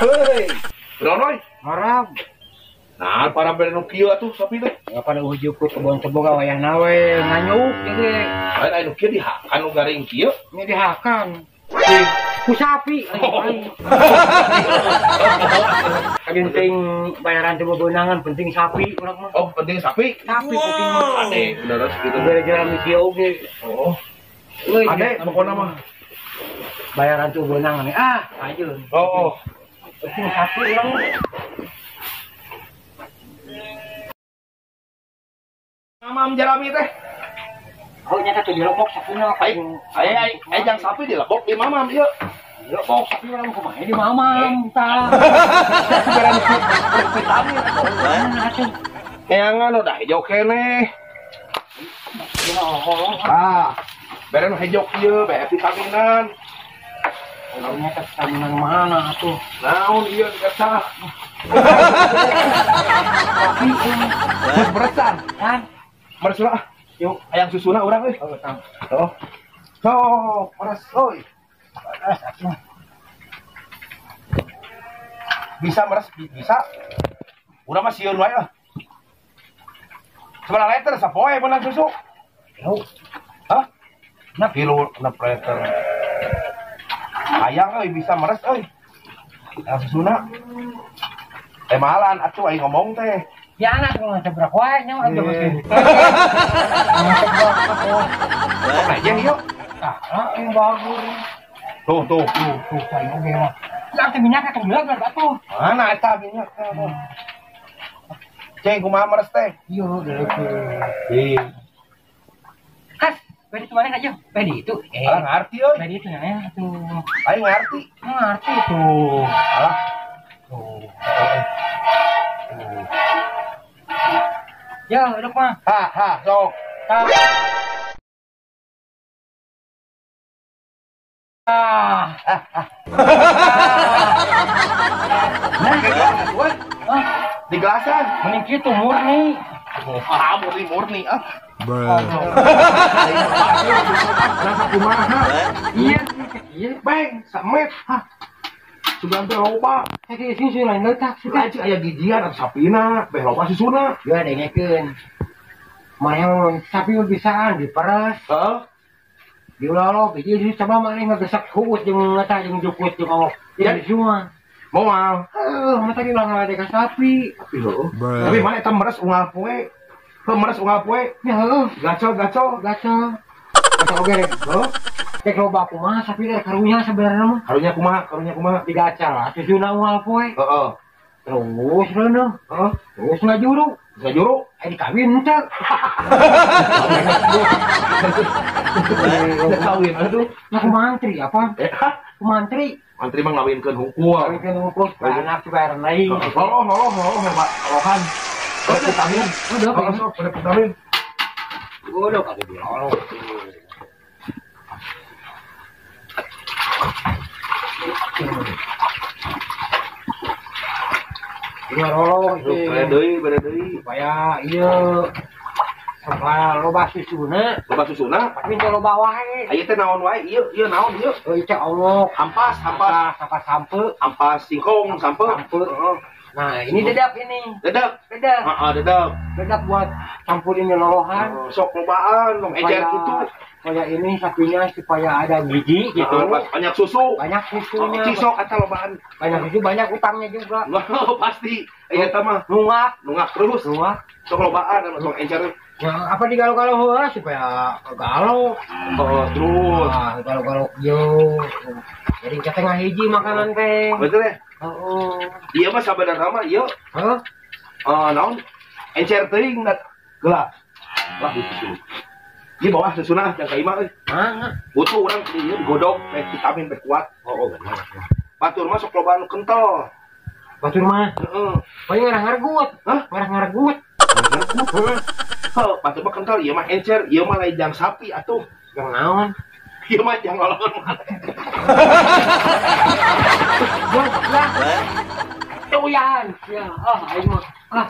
Heuy. Bronoy. Harap. Nah, para bere nu kieu atuh sapi teh. Ya pada ujug ku kebon teh boga wayahna we nganyuk ge. Lain anu kieu dihakan nu garing kieu. Nya dihakan. Ku sapi. Penting bayaran teh bebenangan, penting sapi urang mah. Oh, penting sapi. Sapi penting mah. Ade, bener kitu. Bere jalan kieu oge. Oh. Ade, pokona mah. Bayaran teh bebenangan. Ah, ayeun. Oh. Penting sapi urang. Mamam jalami teh. Oh nyata tuh dilebok sapina. Ai ai ai jang sapi dilebok di mamam ieu. Dilebok sapi urang kumaha di mamam tah. Vitamin atuh. Neangan udah hejo keneh. Ah, bere nu hejo ieu bere vitaminan. Nyata vitaminan mana atuh? Naon ieu dikasah. Sapi beresan. Kan? Meres lah. Yuk, ayang susuna urang euy. Oh. Sok, meres euy. Bisa meres, bisa. Urang mah sieun wae lah. Sabaraha liter sapoe meunang susu? Yuk. Hah? Nah, kilo 6 liter. Hayang euy bisa meres euy. Ayang susuna. Eh malan atuh aing ngomong teh. Ya anak kalau nggak berapa wae nya urang coba sih. Aja yuk. Ah, yang bagus. Tuh tuh tuh tuh cari oge mah. Lah teh minyak ka belag atuh. Mana eta minyak? Ceng kumaha meres teh? Iya, dileukeun. Ih. Kas, bari itu mana aja? Bari itu. Alah ngarti euy. Bari itu nya tuh. Aing ngarti. Ngarti tuh. Alah. Tuh. Ya, udah mah. Ha, ha, sok. Ha. Ah. Nah, di gelasan. Mending kitu murni. Ah, murni ah. Rasa kumaha? Iya, iya, beng, samet. Hah. Sugan teh loba. Sakieu susu lain letak. Sugan aya gigian atuh sapina, beh loba susuna. Ya dengekeun. Maneh sapi bisaan diperes. Heeh. Diulolok hiji coba maneh ngegesak huut jeung eta jeung jukut jeung awok. Ya semua. Moal. Heuh, mata diulang ngade ka sapi. Tapi heuh. Tapi maneh eta meres unggal poe. Heuh meres unggal poe. Ya heuh, gacol-gacol. Gacol. Gacol oge. Heuh. Cek loba kumaha sapi teh karunya sebenarnya mah. Karunya kumaha? Karunya kumaha? Digacal susuna unggal poe. Heeh. Terus reuneuh. Heeh. Terus ngajuru. Ngajuru? Eh dikawin teh. Kawin atuh. Nah kumantri apa? Kumantri. Mantri mah ngawinkeun hungkul. Ngawinkeun hungkul supaya anak supaya renai. Holoh holoh holoh holohan. Udah vitamin. Udah sok udah vitamin. Udah kagak diloloh. Ngarolong bere deui supaya ieu supaya loba susuna tapi teu loba wae aya teh naon wae ieu ieu naon ieu euy teh ongok ampas ampas ampas sampe ampas singkong sampe. Nah ini dedap ini dedap dedap heeh dedap dedap buat campur ini lolohan sok lobaan tong ejer kitu supaya ini sapinya supaya ada gigi gitu. Banyak susu. Banyak susunya. Cisok atau lobaan. Banyak susu, banyak utangnya juga. Wah, pasti. Iya mah nungak, nungak terus. Nungak. Sok lobaan sok encer. Ya, apa digalau-galau heula supaya galau. Oh, terus. Nah, galau-galau yo. Jadi kita ngahiji makanan teh. Betul ya? Heeh. Iya mah sabenerna mah ieu. Heeh. Naon? Encer teuing gelas. Lah gitu. Ieu bawah susuna jang ka imah euy. Mangga. Butuh urang ieu digodog teh vitamin teh kuat. Oh, bener. Batur mah sok loba nu kental. Batur mah? Heeh. Paling ngarah-ngargut. Hah? Ngarah-ngargut. Heeh. Heuh, batur mah kental, ieu mah encer, ieu mah lain jang sapi atuh. Jang naon? Ieu mah jang lolongan mah. Lah. Tuyan. Ya, ah aing mah. Ah.